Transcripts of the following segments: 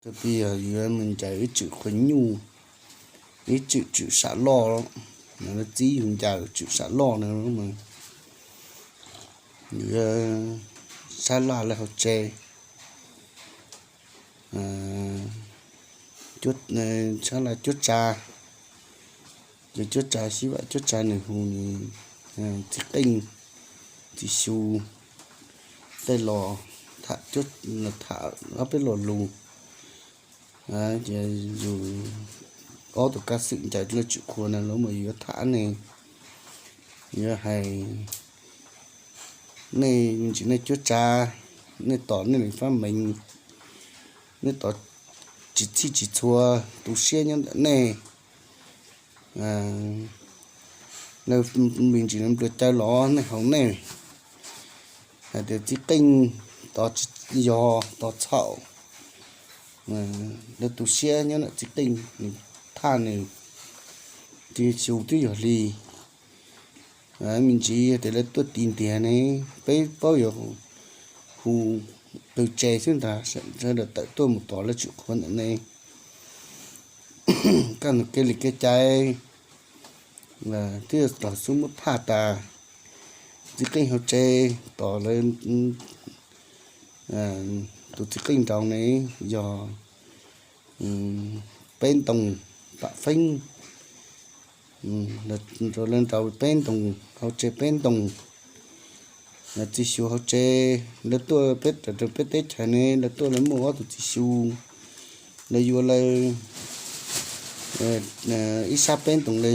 Tag pib yog yuav mus ncaws ib tswm qhua nyuj, ib tswm tswm sam loj, txib yus ncaws tswm sam loj na, yuav sab laj lawv hauv tsev, sab laj cuab tsa, ces cuab tsa sib vam cuab tsa nws hu nws txiv qeej txiv xyu tej los tham ob peb lo lus. Ces yus ob tug kav xwm ncaws lawv tswm qhua na, lawv mas yuav tham ne, yuav hais nej me ntsis nej cuab tsa, nej tos nej li fab meej, nej tos tsis txhij tsis txhua, tu siab nyob ntawm nej. Lawv me ntsis lawv nplua caw los nej haus nej, hais tias txiv qeej tos tsis yog tos txhaum, lawv tu siab nyob ntawm txiv qeej, nws thaj nws txiv xyu twb yog li. Me ntsis yog tias lawv tuaj tis ntiag ne, peb paub yuav hu qw tse xwb ntag, sawv daws tawm tuaj mus tos lawv tswm qhua ntawm ne. Kaj nws kev li kev cai, twb yog los xub muab phaj tas, txiv qeej hauv tsev tos lawv tus txiv qeej nraud ne, yog peb ntoo pam feeb, rau lawv nraud peb ntoo, hauv tsev peb ntoo. Txiv xyu hauv tsev, lawv tuaj peb, rau peb teb chaws ne, lawv tuaj lawv muaj ob tug txiv xyu, lawv yuav lawv ib sab peb ntoo li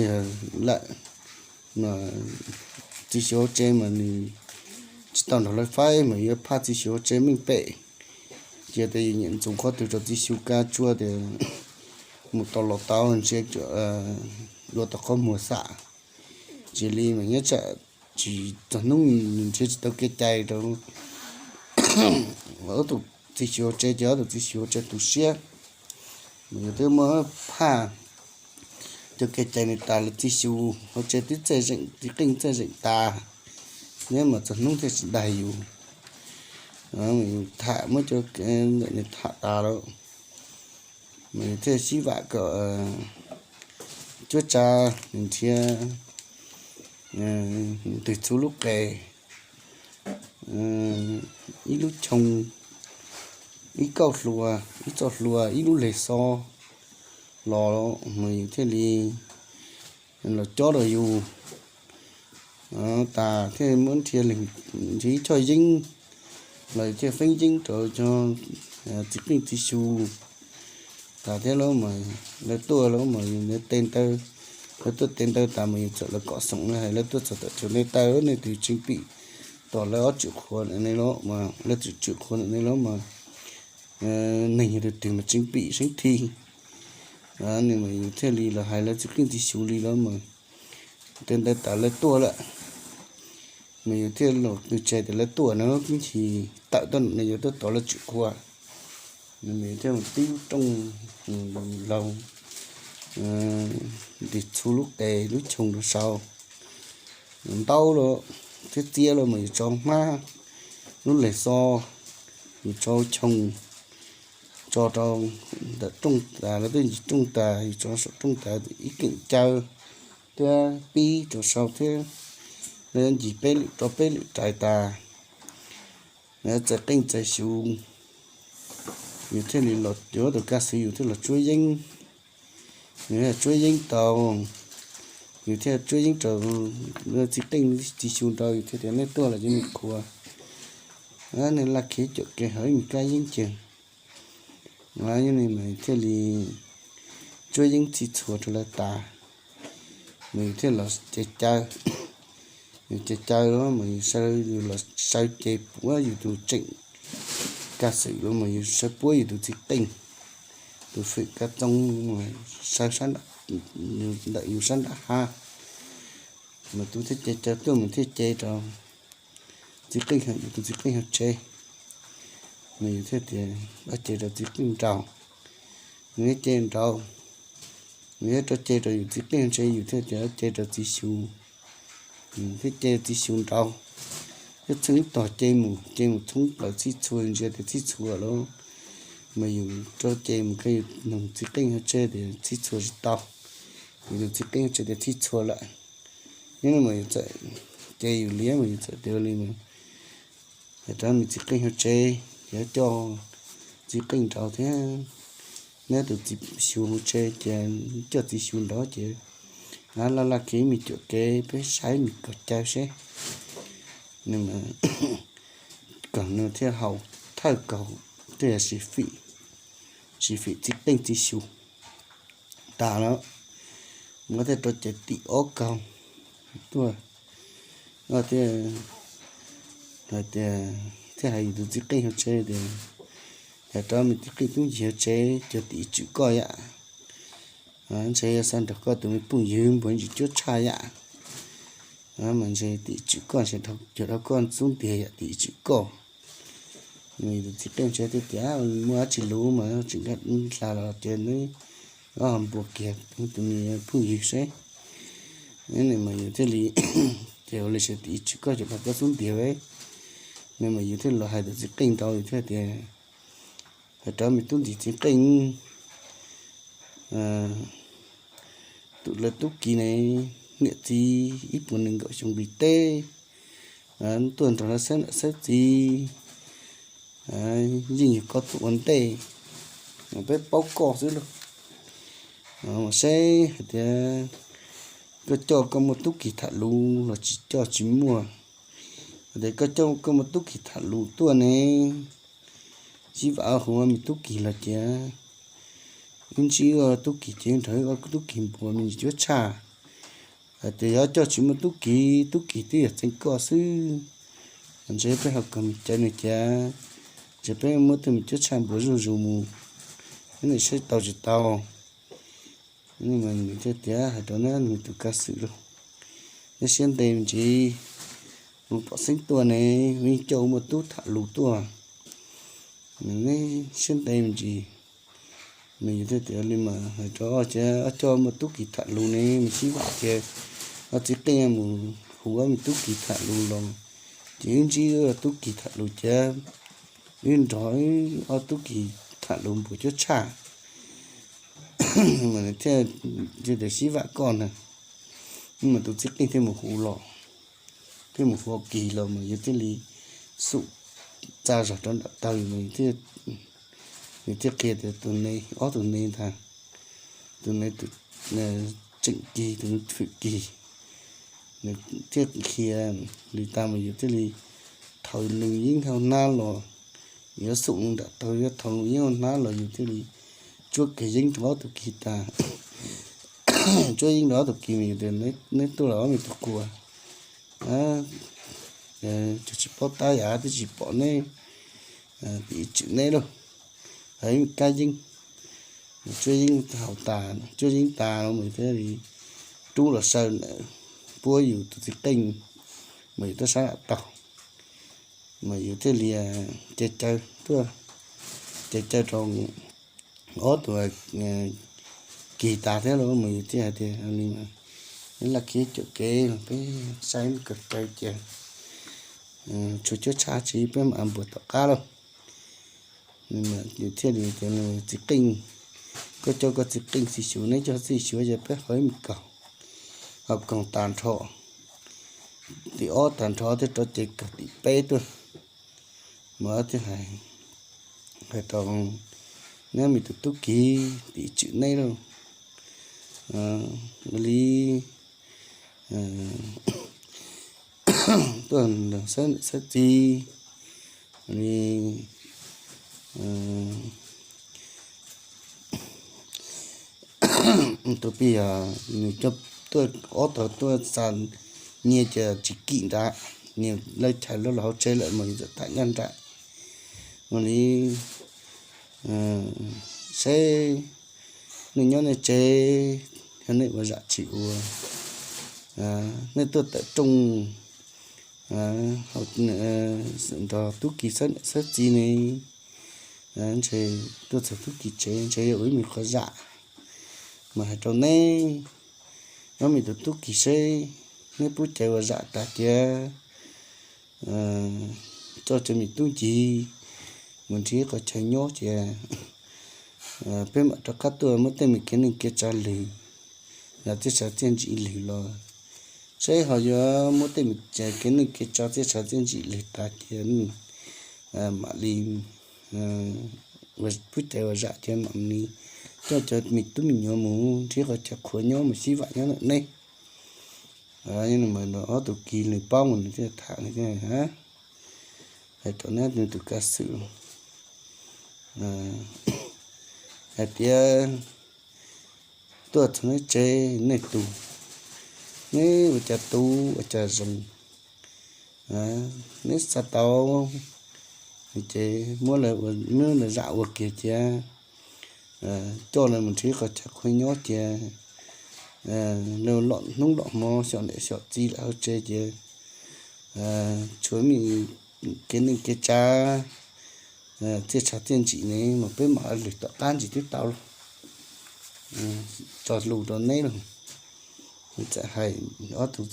lawm. Txiv xyu hauv tsev mas nws tsis tau nrog lawv faib mas yuav phaj txiv xyu hauv tsev meej pem. Ces tias yus nyiam ntxoov qhov twg rau txiv xyu kav tsua tias mus tau los tau, ntsia dua tau qhov muag xam. Tsis li mas nyob tsam tsis txog hnub nws nrhiav tsis tau kev cai rau ob tug txiv xyu hauv tsev, ces ob tug txiv xyu hauv tsev tu siab. Mas yus twb muab phaj cov kev cai nws tas lawm, txiv xyu hauv tsev twb txawj zeem, txiv qeej txawj zeem tas, nyob mas txog hnub thiaj tsis daig yus. Yus tham muab cov ntawm nws tham tas lawm, mas yus thiaj sib vam kom cuab tsa nws nrhiav ntws txhu lub qe, ib lub choo, ib kauj hlua, ib txoj hlua, ib lub leg xo los mas yus thiaj li los cob rau yus tas thiaj muab nrhiav, nrhiav ib choj yeeb los yus thiaj feeb yeeb rau cov txiv qeej txiv xyu. Tas thiab lawm mas lawv tuaj lawm mas yus tes ntaw, lawv tuaj tes ntaw tas mas yus txawm lawv kom xoom lawv hais lawv tuaj txog tom chaw nej taw nej tus tseeb pim tos lawv ob tswm qhua ntawm nej los mas lawv tswm tswm qhua ntawm nej los mas neeg yog tus twg mas tseeb pim seeb thi. Nws mas yus thiaj li los hais lawv txiv qeej txiv xyu li los mas tes ntaw tas lawv tuaj lawm, mas yus thiaj los qw tseg tias lawv tuaj na, ib chim tawm tuaj no yus tuaj tos lawv tswm qhua. Nws mas yus thiaj mus tib lub rooj laug, ntws txhu lub qe lub choo rau saud, ntaub los thiab txiab los mas yus tso hmab, lub leg xo, yus tso choo, tso rau ntawm rooj tas, lawv twb ncig rooj tas yus tso saum rooj tas ib keem caw thiab pib rau saud thiab, lawv ncig peb lwm rau peb lwm rais tas, lawv txais qeej txais xyu, yus thiaj li los, yus tus kaj xwv yus thiaj los tsuab yeeb. Yus thiaj tsuab yeeb tau, yus thiaj tsuab yeeb rau txiv qeej txiv xyu nraud, yus thiaj tias nej tuaj los cov me qhua, nej laj khiav cuam kev hauv ib me kab yeeb cia. Mas thiaj li tsuab yeeb txhij txhua rau lawv tas, mas yus thiaj los ce caw. Yus ce caw los mas yus sawv, yus los sawv ce puab yus tus tseem kaj xwm los mas yus sawv puab yus tus txiv qeej, tus fwm kab txoov, sawv ntawm yus sab nrab hav. Mas tus thiaj ce caw tuaj mas thiaj ce rau txiv qeej, yus tus txiv qeej hauv tsev. Mas yus thiaj tias ab ce rau txiv qeej nraud, nws thiaj ce nraud. Nws thiaj rov ce rau yus txiv qeej hauv tsev, yus thiaj tias ab ce rau txiv xyu, thiaj ce txiv xyu nraud. Thiab txheej ib tog ce mus ce mus thoob plaws txhij txhua, ntsia tias txhij txhua lawm. mas yus rau ces mus koj yus nug txiv qeej hauv tsev tias txhij txhua tsis tau, yus nug txiv qeej hauv tsev tias txhij txhua lawm. Nyob mas yus txawm, ces yus liab mas yus txawm tias ua li mas, hais rau nws txiv qeej hauv tsev, yog coj txiv qeej nraud thiab, neb tus txiv xyu hauv tsev ces coj txiv xyu nraud ces, a, laj laj kev me cuam kev peb saib me kaus caw seb, nws mas kom nws thiaj haus thawj kaus, thiaj yog sis fim, sis fim txiv qeej txiv xyu tas lawm, muab thiaj rau ces tim ob kaug tuaj, thiaj hais tias, thiaj hais yus tus txiv qeej hauv tsev tias, hais rau me txiv qeej tub ncig hauv tsev cov tim tswm koj yam, ntshe yog xa nrog koj tus me phooj ywg npuav ntsis cuab tshaj yam, mas ntshe tim tswm koj ntshe cov rau koj xub ntiag yam tim tswm koj. Nws tus txiv qeej hauv tsev thiaj tias, muaj dab tsi lus mas tseem nkag hla los ces neb ob ho npuav kiag tus me phooj ywg seb. Nws mas yus thiaj li, ces ua li seb tim tswm koj cov rau koj xub ntiag ve. Nws mas yus thiaj los hais tus txiv qeej nraud yus thiaj tias, hais rau me tub ntxim txiv qeej, tus lawv tub ki ne, niam txiv ib puas nees nkaum xyoo nqis teb, tuaj nrog lawv xeeb niam xeeb txiv, yeej yog koj tus ua ntej, peb paub koj xwb lauj. Seb hais tias koj coj koj muaj tub ki tham lus los tsis coj tsis muaj. Hais tias koj coj koj muaj tub ki tham lus tuaj ne, sib vam hu ua me tub ki los cia, wb ntsib wb tub ki ces nrog wb tub ki npuav me ntsis cuab tshaj. Hais tias yog coj tsis muaj tub ki, tub ki twb yog txeeb koj xwb, ntshe peb ho kawg me cawv nws cia, ntshe peb muab tej me cuab tshaj npuav zuj zus mus, neb saib tau tsis tau. Nws thiaj tias, hais rau neb nws tus kav xwm lauj, neb siab ntev me ntsis, mus pom xeeb tuaj ne, yeej coj muaj tub tham lus tuaj, neb siab ntev me ntsis. Nws yus thiaj tias li mas hais rau, cia coj muaj tub ki tham lus ne, nws sib vam tias ob txiv qeej mus hu ob me tub ki tham lus los, ces wb ntsib wb tub ki tham lus cia, wb nrog wb ob tub ki tham lus npuav cuab tshaj. Mas nws thiaj tias sib vam koj ntag. Mas tus txiv qeej thiaj mus hu los, thiaj mus hu kis los mas yus thiaj li xum txaj zog rau nram tawg mas nws thiaj qhia tias tus ne, ob tug ne ntag, tus ne tus tseem kis, tus fwm kis. Nws thiaj qhia li tas mas yus thiaj li thaum lus yeeb hauv hnab los, yuav xum nram tawg yuav thaum lus yeeb hauv hnab los yus thiaj li tsuab kiag yeeb rau ob tug kis tas. Tsuab yeeb rau ob tug kis mas yus tias neb tuaj los ob me tug quas, tsuas tsis paub tab yam twb tsis pom neb, tim tswm neb lauj, hais kab yeeb. Tsuab yeeb haus tas, tsuab yeeb tas los mas thiaj li rub los saw ntawm puab yus tus txiv qeej, mas yus tuaj sab nram taug, mas yus thiaj li caw caw tuaj, caw caw rau ob tug kis tas thiab lauj mas yus thiaj hais tias li, neb laj khiav cuam kev los peb saib kawg caw ces tshuav cuab tshaj tsis peb mam npuav tom qab lauj. Nws thiaj li tias, txiv qeej, koj coj koj txiv qeej txiv xyuav, neb coj txiv xyuav ces peb haus ib me kaus, haus kaus tag nrho, tim ob tag nrho thiaj rov ces kaus tim peb tuaj. Mas thiaj hais, hais rau neb me tus tub ki tim tswm neb lauj, li tuaj nrog xeeb niam xeeb txiv li, tus pij yog nws coj tuaj ob tog tuaj xa nyiaj ces tsis kim nrad, nws lawv chaws lawv los hauv tsev lawm mas yus txawm tham nyob nrad. Ua li seb nej nyob nej tsev, yog nej ua zam tsis ua, nej tuaj tawm rooj nrog tub ki xeeb niam xeeb txiv ne, ntshe tuaj txog tub ki tsev ntshe yog ua ib me qhov zam. Mas hais rau neb, nyob me tus tub ki seb neb pub cawv ua zam tas tias txoj cov me tub ncig mus nrhiav qhov chaw nyob ces peb mam rov qab tuaj muab tej me kev neej kev tsav lwm, txiaj tshav txiaj ntsim lwm los saib ho yuav muab tej me kev neej kev tsav txiaj tshav txiaj ntsim lwm tas ces mam li pub caiv ua zam ces mam li coj cov me tub me nyuam mus nrhiav qhov chaw qhuav nyob mus sib vam nyob ntawm neb. Ob tug kis nws paub mas nws thiaj tham hais rau neb tus kav xwm hais tias tuaj txog neb tsev nej tus, neb ua cas tu ua cas zoo, neb xav tau ces muab lawv zam ua kiag cia, coj lawv mus nrhiav qhov chaw qhuav nyob cia, lawv lom hnub lom hmo xyom niam xyom txiv lawm hauv tsev ces tshuav me kev neej kev tsav txiaj tshav txiaj ntsim ne mas peb mam lwm tom qab ntsis twb tau los tso lus rau neb los. Txawm hais ob tug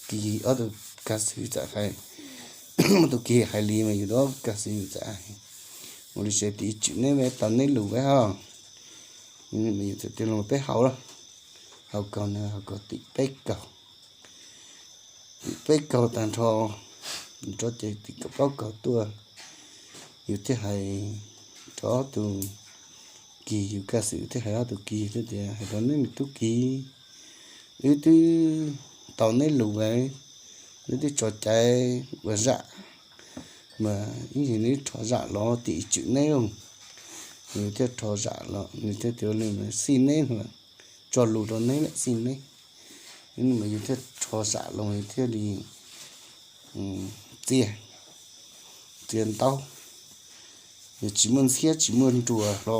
kis ob tug kav xwm txawm hais, ob tug kis hais li mas yus ob kav xwm yus txawm hais ua li ces tim tswm neb tau neb lus ua hos, yus txawm tias los peb haus los, haus kaug na haus kaug tim peb kaug, tim peb kaug tag nrho, rov ces tim kaum plaub kaug tuaj, yus thiaj hais rau ob tug kis, yus kav xwm thiaj hais ob tug kis thiab tias hais rau neb me tub kis, wb twb tau neb lus, wb twb tso cai ua zam mas ib yam neb rho zam los tim tswm neb los, nws thiaj rho zam los nws thiaj tias li mas xij neb, tso lus rau neb lawm xij neb, mas yus thiaj rho zam los yus thiaj li txiag, txiag ntaub, yus tsis muaj ntxhiab tsis muaj nruas hlo,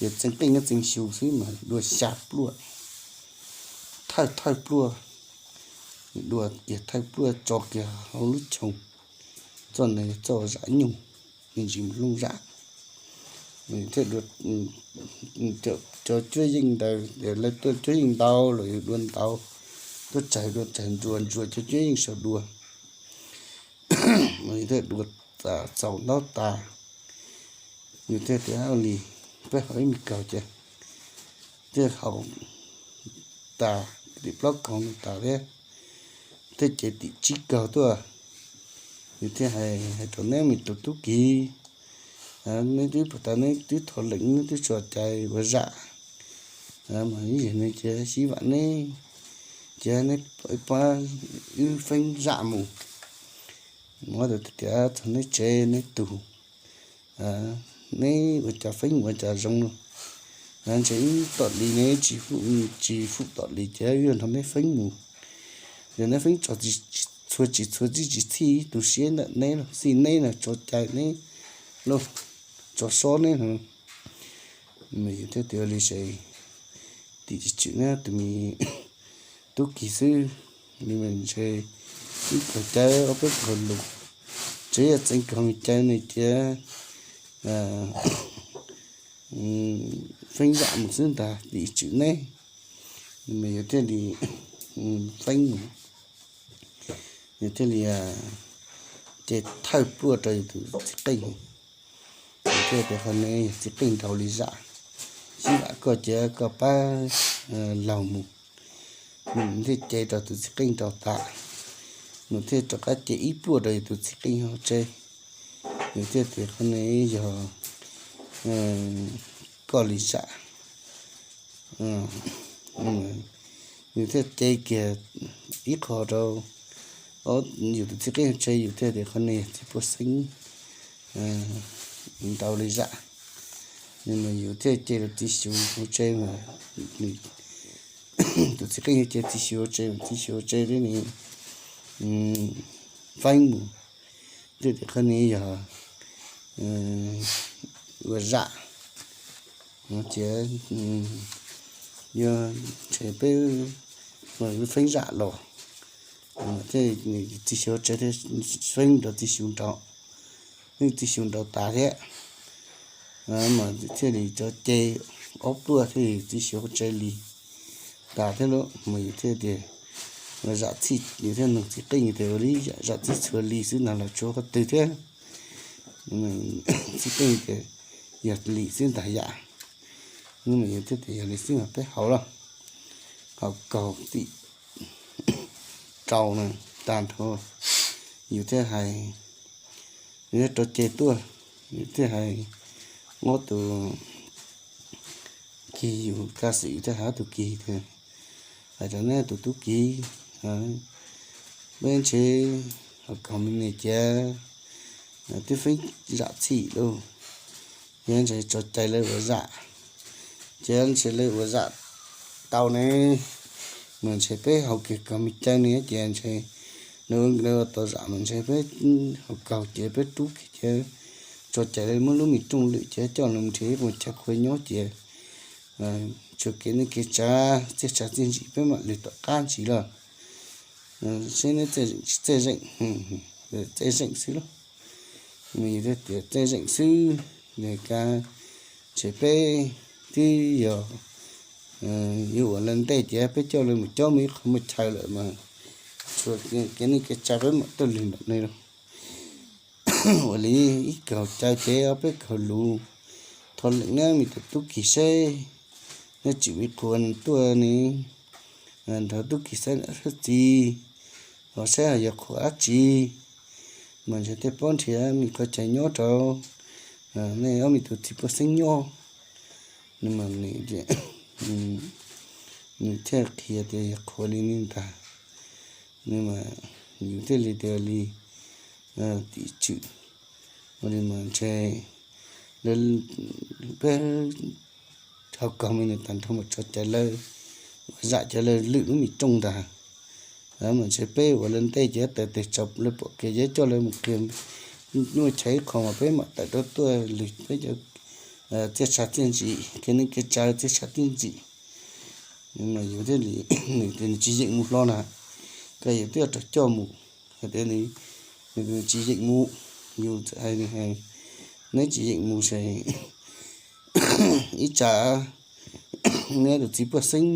yus txeev qeej nyob txeev xyu xwb mas dua xya pluaj, thawj thawj pluaj, dua kiag thawj pluaj tso kiag hauv lub choo, txoj ntawd txoj zam nyuj, me ntsis mus looj zam, thiaj cov cuab yeej ntawd lawv tuaj cuab yeej ntau los yus dua ntau, tuaj tsawg dua tsawg, ntsuas ntsuas cov cuab yeej saum dua, thiaj dua txaus ntaub tas, yus thiaj tias li peb haus ib me kaug ces thiaj haus tas, tim plaub kaug no tas thiab, thiaj cev tim tsib kaug tuaj, yus thiaj hais rau neb me tus tub kis, neb twb pom tas neb twb thov lees neb twb tso cai ua zam mas ib yam li ces sib vam neb, ces neb pab wb feeb zam mus, muab tias txog neb tsev neb tus, neb ua cas feeb mus ua cas zoo no, ntshe wb tom li neb tsis, tsis fum tom li ces wb yuav nrog neb feeb mus, yog neb feeb txhua tsis txhua txij tsis txhij tu siab ntawm neb los xij neb no tso cai neb los tso sob neb no, mas yus thiaj tias li ces tim tsis tswm neb tus me tub kis xwb, li mas ntshe ib kaug cawv ob peb kaug lus, tseem yog txeev kaug me cawv ne ces feeb zam mus xwb ntag tim tswm neb, mas yus thiaj li feeb mus, yus thiaj li ces thawj pluaj rau yus tus txiv qeej, yus thiaj tias qhov no yog txiv qeej nraug li zam, sib vam koj ces koj pab laug mus, nws thiaj ce rau tus txiv qeej nraug tas, nws thiaj rov qab ce ib pluaj rau yus tus txiv qeej hauv tsev, nws thiaj tias qhov no yog koj li zam, nws thiaj ce kiag ib qho rau yus tus txiv qeej hauv tsev, yus thiaj tias qhov no yog txiv puag xeeb nraug li zam, nws mas yus thiaj ce rau txiv xyuv hauv tsev mas, tus txiv qeej yog ce txiv xyuv hauv tsev, txiv xyuv hauv tsev thiaj li feeb mus, thiaj tias qhov no yog ua zam, ces yog ntshe peb feeb zam los, thiaj txiv xyuv hauv tsev thiaj feeb rau txiv xyuv nraug, txiv xyuv nraug tas thiab, mas thiaj li cov ce ob pluaj thiaj li txiv xyuv hauv tsev li tas thiab lauj, mas yus thiaj tias zam txhij, yus thiaj nug txiv qeej tias ua li zam txhij txhua li xwb na los tshuav qhov twg thiab, Txiv Qeej tias yog li xwb ntag yam. Nws mas yus thiaj tias yog li xwb mas peb haus los, haus kaug tim rau na, tag nrho yus thiaj hais, yus thiaj rau ceg tuaj, yus thiaj hais ob tug kis, yus kaj xwm yus thiaj hais ob tug kis tias, hais rau neb tus tub kis, peb ntshe haus kaug me ntsis ces twb feeb zam txim lauj, ces ntshe tso cai lawv ua zam, ces ntshe lawv ua zam tau ne, mas ntshe peb haus kiag kaug me caw ne ces ntshe lawv ua tau zam mas ntshe peb haus kaug ces peb rub kiag ces tso cai lawv muab lub me rooj lwm ces coj los nrhiav ib qho chaw qhua nyob ces tsuas kev neej kev tsav txiaj tshav txiaj ntsim peb mam lwg tom qab ntsis los. Seb neb txawj zeem, txawj zeem xwb lauj. Yus thiaj tias txawj zeem xwb, nws ka ntshe peb twb yog yuav ua lawv ntej ces peb coj lawv mus cob mus ib qho muaj chaw lawm mas tsuas kev neej kev tsav peb mam tuaj lwg ntawm ne lauj. Ua li ib kaug caw ces ob peb kaug lus, thov leem neb me tus tub kis seb neb tsim me qhua tuaj ne, nrog tub kis xaib nam xaib txiv, ho saib ho yog qhua dab tsi, mas ntshe thiaj paub nrhiav me qhov chaw nyob rau nej ob me tus txiv poj xeeb nyob. Nws mas nws thiaj qhia tias yog qhua li ne ntag. Nws mas yus thiaj li tias li tim tswm, ua li mas ntshe peb haus kaug me ntsis tag nrho mas tso cai lawv ua zam cov lawv lwm lub me rooj ntag. Mas ntshe peb ua lawv ntej ces taws tes tsaus lawv pom kev ces coj lawv mus qhia nyuaj chaw ib qho mas peb mam tawm rau tuaj lwg peb cov txiaj tshav txiaj ntsim, kev neej kev tsav txiaj tshav txiaj ntsim. Mas yus thiaj li, nws tias nws tsis yeem mus hlo na, koj yus twb rov coj mus, hais tias nws tsis yeem mus, yus txawm hais nws hais, neb tsis yeem mus ces ib tsam neb tus txiv poj xeeb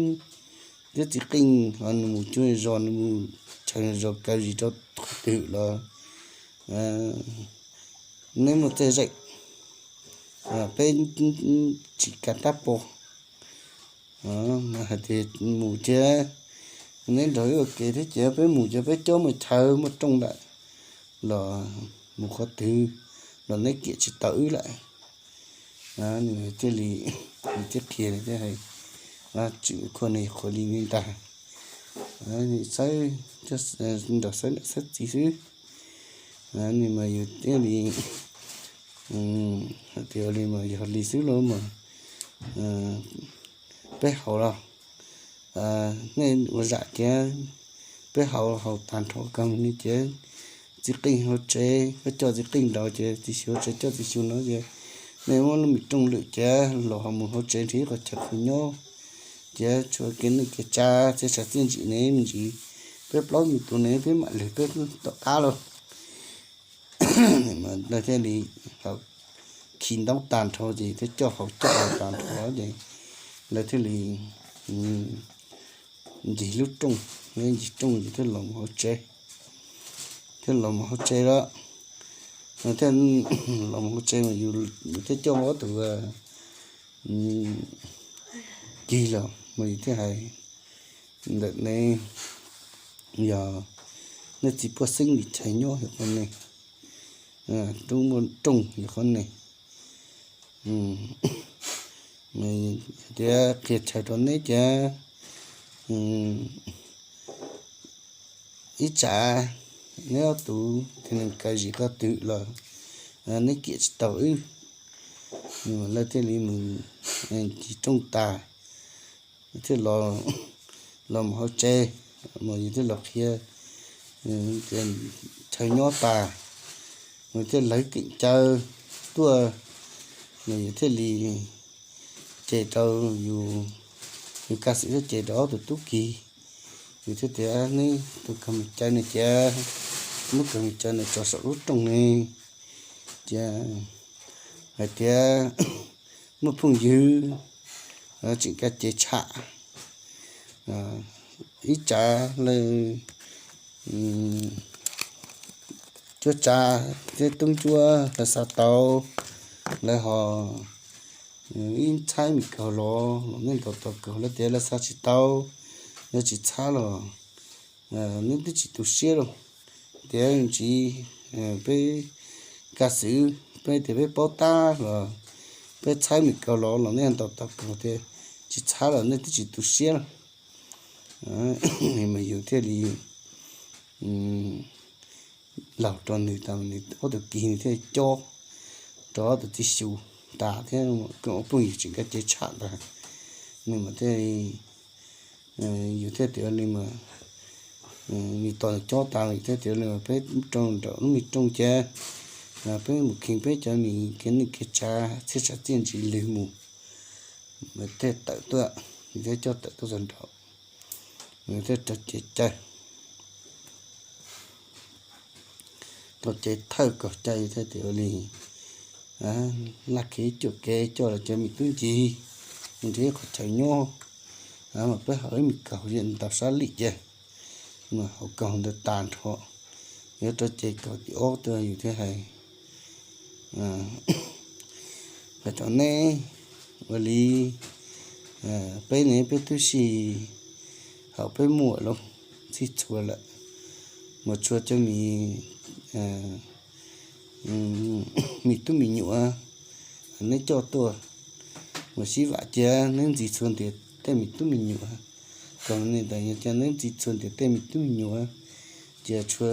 thiab txiv qeej ho nws mus cuag zos, nws mus chaw zos kaw zis rau qhov twg los neb muaj txawj zeem, peb tsis kam tab pov. Hais tias mus thiab, neb nrog wb ua ke thiab ces peb mus ces peb cob muaj chaw muaj rooj lawm los mus qhov twg los neb kiam tsis tau wb lawm. Nws thiaj li, nws thiaj qhia thiab hais, tswm khua ne qhua li li ntag, xaib, nrog xaib nam xaib txiv xwb. Nws mas yus thiaj li hais tias li mas yog li xwb los mas peb haus los, nej ua zam kiag, peb haus haus tag nrho kawg li ces txiv qeej hauv tsev, koj coj txiv qeej nraud ces txiv xyu hauv tsev coj txiv xyu nraud ces nej muab lub me rooj lwm ces los ho mus hauv tsev nrhiav ib qho chaw qhua nyob, ces tshuav kev neej kev tsav txiaj tshav txiaj ntsim ne me ntsis, peb plaub me tus ne peb mam lwg peb tom qab lauj. Lawv thiaj li khi ntaub tag nrho ces thiaj coj haus coj haus tag nrho ces lawv thiaj li ncig lub rooj, ncig rooj ces thiaj los mus hauv tsev, thiaj los mus hauv tsev lawm. Thiaj los mus hauv tsev mas yus thiaj coj ob tug kis los mas yus thiaj hais ntawm ne, yog nej txiv poj xeeb li chaw nyob yog qhov ne, roob muaj rooj yog qhov ne, tias qhia chaw rau neb ces ib tsam neb ob tug thiaj li kaw zis qhov twg los neb kiam tsis tau wb. Lawv thiaj li mus ncig rooj tas, thiaj los mus hauv tsev, mas yus thiaj los qhia chaw nyob tas, mas thiaj lawv keem caw tuaj, mas yus thiaj li ces rau yus, yus kaj xwm thiaj ces rau ob tug tub kis, yus thiaj tias neb tus kawg mus caw nws ces muab kawg mus caw nws tso saum lub rooj ne, ces hais tias muaj phooj ywg tseem kaj ces tsham, ib tsam lawv cuab tsav thiab tub cuab lawv xa tau, lawv ho ib txhais me kaus los los nej ntaus tau kaus lawv tias lawv xa tsis tau, lawv tsis txhab los nej twb tsis tu siab lauj. Tias ntsis peb kaj xwb peb tias peb paub tab los peb txhais me kaus los los nej ntaus tau kaus tias tsis txhab los nej twb tsis tu siab lauj. Mas yus thiaj li laug rau nws tas nws ob tug kis nws thiaj cob rau ob tug txiv xyu tas thiab, phooj ywg tseem nkag cev tshaj ntag. Nws mas thiaj li, yus thiaj tias li mas, nws tos nws cob tas yus thiaj tias li mas peb rau nram lub me rooj ces peb mus kheev peb cov me kev neej kev tsav txhiaj tsav txiaj ntsim lwg mus, mas thiaj tawm tuaj, yus thiaj coj tawm tuaj txog nraud, yus thiaj rau cev caw rau cev thawj kaus caw yus thiaj tias ua li, laj kev cuam kev coj los cov me tub ncig, nrhiav qhov chaw nyob, mas peb haus ib me kaus yam ntau sab lim ces, mas haus kaus ntawd tas nrho, yuav rau cev kaus tim ob tuaj yus thiaj hais, hais rau neb ua li, peb ne peb twb sij hawm peb muaj lawm, txhij txhua lawm, mus tshua cov me, me tub me nyuam neb coj tuaj, mus sib vam cia neb ntxiv txhua ntiav tej me tub me nyuam, kom ne tas yog cia neb ntxiv txhua ntiav tej me tub me nyuam, cia tshua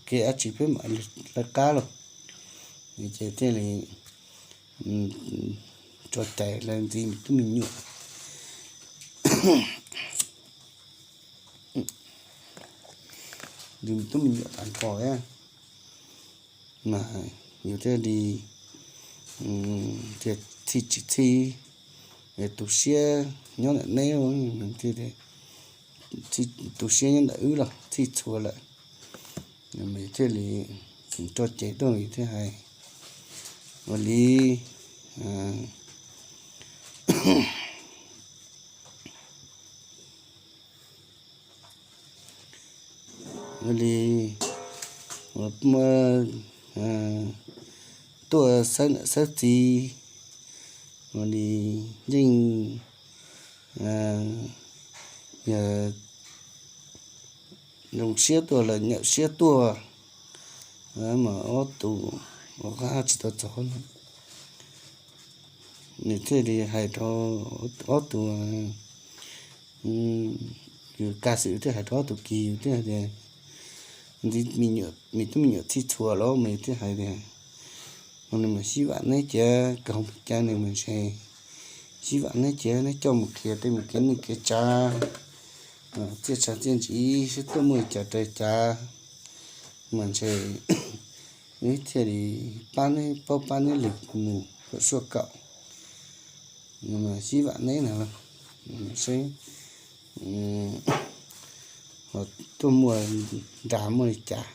kev dab tsi peb mam li lawv qab lauj. Ces thiaj li tso cai lawv ntxiv me tub me nyuam, ntxiv me tub me nyuam tas nrho, mas yus thiaj li tias txhij tsis txhij, tu siab nyob ntawm neb, tu siab nyob ntawm wb los txhij txhua lawm, mas thiaj li rau cev tuaj thiaj hais ua li, ua li tuaj xawb niam xawb txiv, ua li yeej yog zoo siab tuaj lawm nyuam siab tuaj, mas ob tug ua qab tsis tau txog, nws thiaj li hais rau ob tug, yus kaj xwm thiaj hais rau ob tug kis yus thiaj tias ntxiv me tub me nyuam txhij txhua los mas yus thiaj hais tias, nws mas sib vam neb cia kaug mus caw nws mas ntshe, sib vam neb cia neb coj mus qhia tej mus kev neej kev tsav, txiaj tsav txiaj ntsim sib tuaj muaj li cas rau li cas, mas ntshe wb thiaj li pab neb paub pab neb lwm mus kom suaj kaum, mas sib vam neb na, seb ho tuaj muaj nra muaj li cas,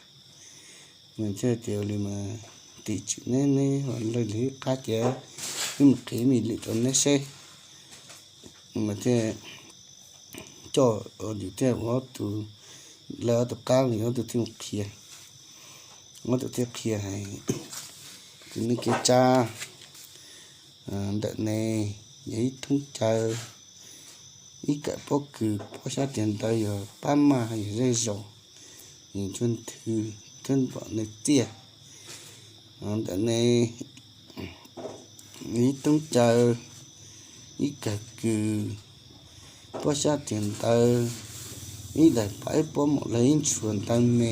mas thiaj tias li mas tim tswm neb neb ho lawv li qab ces wb mus qhia me lwm rau neb seb, mas thiaj coj yus thiaj ua ob tug, lawv ob tug qab yus ob tug thiaj mus qhia, ob tug thiaj qhia hais tus neej kev tsav ntawm ne yog ib thoob cawv, ib kawm pob kws pob xyab tiag ntawd yog pab maj yog zej zos, yog ntshuaj nthwv thiab npom nws txiaj. Ntawm ne ib thoob cawv, ib kawm kws, pob xyab tiag ntawd, ib daim pam ib pob mom lawv ib ntshua ntawv me,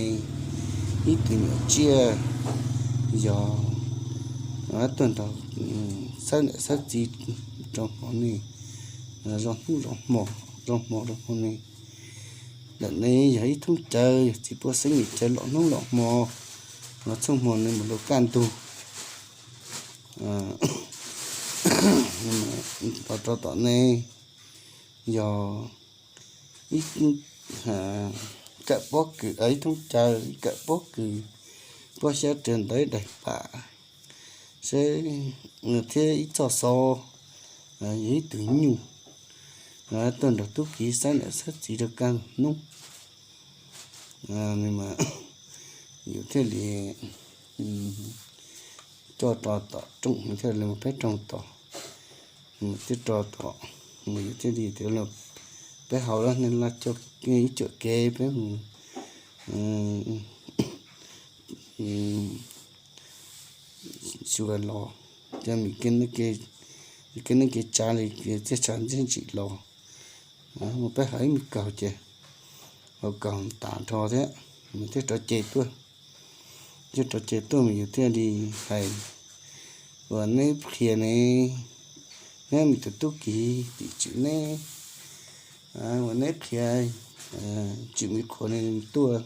ib tug nyuam tsiaj, yog tuaj nrog xawb niam xawb txiv rau hmo ne, zoo hnub zoo hmo, zoo hmo rau hmo ne. Ntawm ne yog ib thoob cawv yog txiv puaj xeeb li cawv los hnub los hmo, los txhua hmo ne mus rau kaj ntug. Los rau tom ne yog ib kawm pob kws, ib thoob cawv, ib kawm pob kws, pob xyab tiag ntawd, ib daim pam seb thiab ib txoj xov, yog ib tug nyuj, tuaj nrog tub kiv xawb niam xawb txiv rau kaj ntug hnub. Nws mas yus thiaj li coj rau tom rooj, thiaj li mus peb rooj tod, mus thiaj rau tom, mus yus thiaj li tias peb haus lawm nej los coj ib cuam kev peb mus xyuas los, coj me kev neej kev tsav li txiaj tshav ntsim los, mus peb haus ib me kaug ces haus kaug tas nrho thiab, nws thiaj rov ce tuaj. Thiaj rov ce tuaj mas yus thiaj li hais, uas neb qhia ne, neb me tus tub ki tim tswm neb, uas neb qhia tswm me qhuav ne tuaj,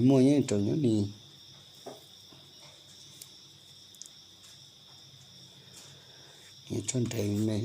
muaj nyob rau nyob ni, tso nres me